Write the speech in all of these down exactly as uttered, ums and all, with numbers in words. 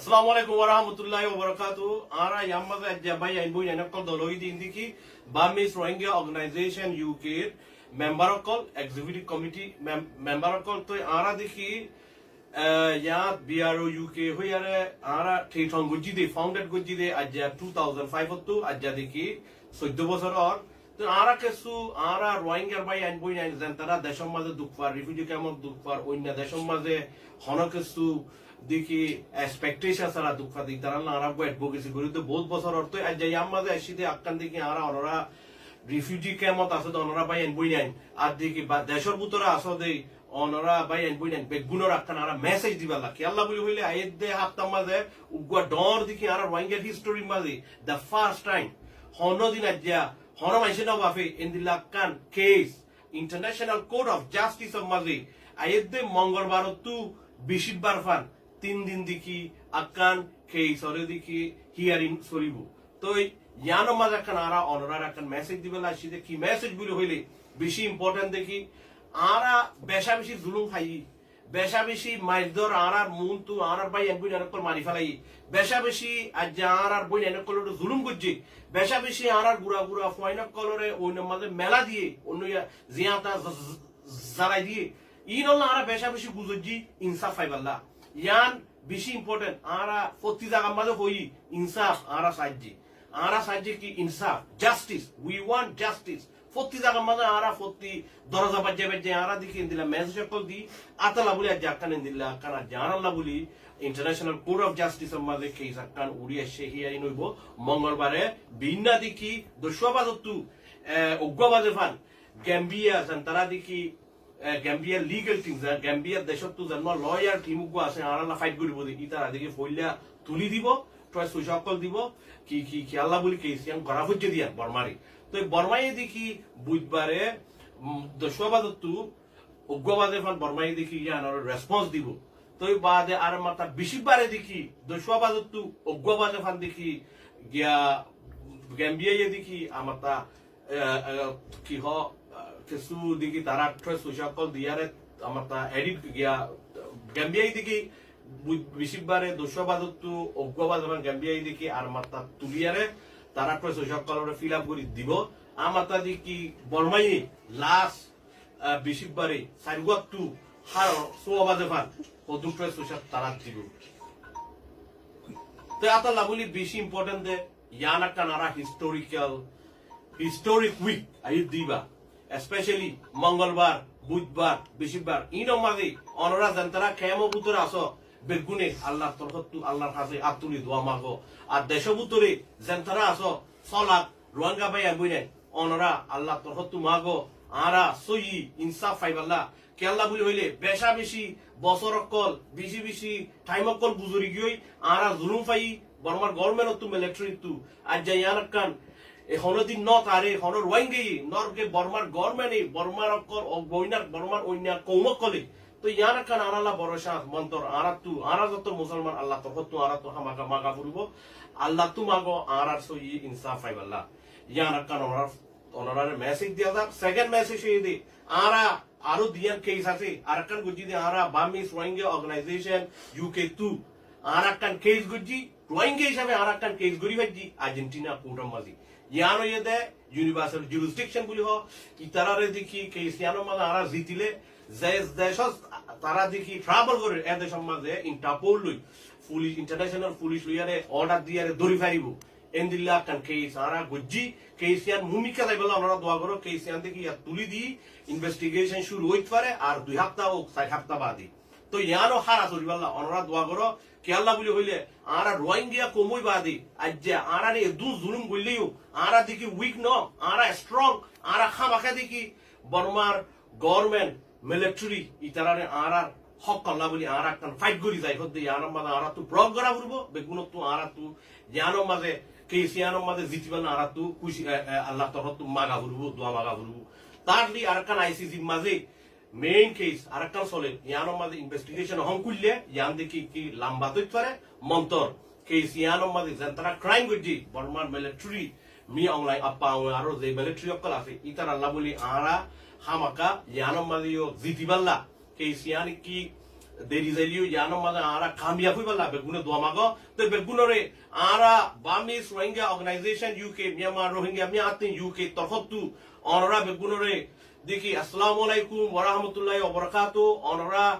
Assalamu alaikum warahmatullahi wabarakatuh. Añára yar mazé aijja bái ain bóin ain ókkol dol ói din deki Burmese Rohingya Organization U K r member ókkol, executive committee mem-, member ókkol toi añára deki, eh, yar B R O U K hoiyaré añára théthong goijjí de, founded goijjí de aijja two thousand five ottu aijja deki soiddo bosór ór. Toi añára kessú, añára Rohingyar bái ain bóin ain zentara decór mazé duk far, refugee camp ot duk far, oinno decór mazé hono kessú deki expectation sára duk far de, itarálla añára uggwá advocacy gorí de bout bosór ór. Toi aijja yar mazé aiccí de ekkán deki añára onora refugee camp ot asó de onora bái ain bóin ain, ar deki ba decór bútore asó de onora bái ain bóin ain, beggúnor ekkán añára message dibálla. Kiyólla buli hoilé aiyédde haftar mazé uggwá dhoóñr deki añára Rohingyar history r mazé the first time, honó din aijja honó maincé no bafe endilla ekkán case International Court of Justice or mazé aiyédde Mongolbar ottu Bicibbar fán tin din deki ekkán case ore deki hearing soribo. Toi yar mazé ekkán añára onorare ekkán message dibálla aiccí de, ki message buli hoilé beci important deki, añára beca beci zulum faiyi, beca beci mair dór añárar muúntu añárar bái ain bóin ain ókkol mari félaiyi, beca beci aijja añárar bóin ain ókkolore zulum goijjé, beca beci añárar gura gura fuain ókkolore oinor mazé mela diyé, oinno ya ziyata z-, z-, zalai diyé. Inolla añára beca beci guzoijjí insaf faibálla. Yián beci important, añára fottí zagar mazé hoiyi insaf añára saijjí. Añára saijjí ki insaf, justice, we want justice. Fottí zagar mazé añára fottí doroza baijjai baijjai añára deki endilla message ókkol di, atolla buli aijja ekkán endilla ekkán aijja añáralla buli International Court of Justice or mazé case ekkán uri aiccé, hearing óibo Mongolbare, binna deki doccúa bazottu, eh, uggwá baze fán, Gambia, zentara deki, eh, Gambia legal team, ze Gambia decottu zenno lawyer team uggwá asé, añáralla fight goribo de, itará deki foila tuli dibo, toi soisa ókkol dibo, ki, ki, kiyólla buli case yián gora foijjé de yián Bormare. Toi Bormaye deki buidbare, mm, doccúa bazottu uggwá baze fán Bormaye deki yiánor response dibo. Toi baade ar matta Bicibbare deki doccúa bazottu uggwá baze fán deki giya Gambiaye deki amatta, eh, eh, ki ho, eh, kessú deki tará toi soisa ókkol diyaré amatta edit giya Gambiaye deki bu-, Bicibbare doccúa bazottu uggwá baze fán Gambiaye deki ar matta tuliyaré tará toi soisa ókkolore fill up gori dibo. Amatta deki Bormaye last, ah, Bicibbare sair uggwáttu hár sówa baze fán hodún toi soisa tará dibo. Te atolla buli beci important de yián ekkán añára historical, historic week aiyér diba. Especially Mongolbar, Buidbar, Bicibbar, inor mazé onora zentara kemor bútore asó, beggúne Allar torfóttu Allar hañsé át tuli dua mago. Ar decor bútore zentara asó, solak, Ruáingga bái ain bóin ain, onora Allar torfóttu mago, añára sóiyi insaf faibálla. Kiyólla buli hoilé, beca beci bosór ókkol, beci beci time ókkol guzori giyói, añára zulum faiyi, Bormar government ottu, military ottu. Aijja yián ekkán, e, honódin no taré, honó Ruáinggaye, norge Bormar government e, Bormar ókkol, o, oinna, Bormar oinna koum ókkole. Toi yián ekkán añáralla boro cans, montor, añárattu, añára zotto Musolman, Allar torfóttu añárattu hámaka maga foribo. Allattu mago, añárar sóiyi insaf faibálla. Yián ekkán onorar, onorare message diya zar. Second message óiye de, añára aró diyan case asé, arekkán goijjí de añára Burmese Rohingya Organization U K two, añára ekkán case goijjí, Rohingya hísabe añára ekkán case gorí faijjí Argentina court or mazé. Yián óiye de universal jurisdiction buli ho, itarare deki case yián or mazé añára zitile, ze decot tará deki travel gorer, e decor mazé Interpol loi, police, international police loiyaré order diyaré dóri faribo. Endilla ekkán case añára goijjí, case yián mumikká zaibálla onora dua goró, case yián deki yat tuli di, investigation cúru óit fare, ar dui háfta ók, sair háfta baade. Toi yián ó hára soribálla onora dua goró, kiyólla buli hoilé, añára Ruáingga koum ói baade, aijja añárare edún zulum goillé yó, añára deki weak no, añára strong, añára hámaka deki Bormar government, military, itarare añárar hók olla buli añára ekkán fight gorí zai hoddé, yián or mazé añárattu proud gora foribo, beggúnottu añárattu yián or mazé, case yián or mazé zitibálla añárattu kúci, e, e, Allar torfóttu maga foribo, dua maga foribo. Thirdly, arekkán I C C r mazé main case arekkán soler, yián or mazé investigation hon kuille, yián deki ki lamba óit fare, montor. Case yián or mazé zentara crime goijjé, Bormar military, Min Aung Hlaing appa, aró ze military ókkol asé, itaralla buli añára hámaka yián or mazé yó zitibálla, case yián ki, deri zaileyó, yiánor mazé añára kamiyab óibolla beggúne dua mago. Toi beggúnore añára Burmese Rohingya Organization U K, Myanmar Rohingya Myanmar U K torfóttu onorá beggúnore deki assalamu alaikum wa rahmatullahi wa barakatuh. Onorá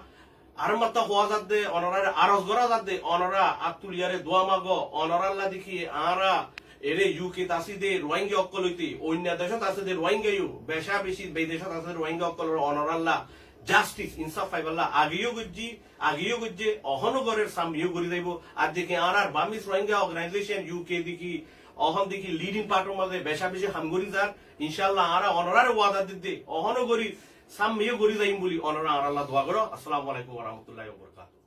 ar matta hoó zadde, onoráre aros gorá zadde, onorá át tuliyóre dua mago, onorálla deki añára ere U K t así de Rohingya ókkol óite, oinno decót asé de Rohingya yó, beca beci bidecót asé de Rohingya ókkolor onorálla justice, insaf faibálla ageyó goijjé, ageyó goijjé, ehóno gorér, sámneyó gorí zaibo. Ar deki añárar Burmese Rohingya Organization U K deki ehón deki leading part or mazé beca beci ham gorí zar, inshallah añára onoráre wada didde, ehóno gorí, sámneyó gorí zaiyum buli onorá añárálla dua goró. Assalamu alaikum wa rahmatullahi wa barakatuh.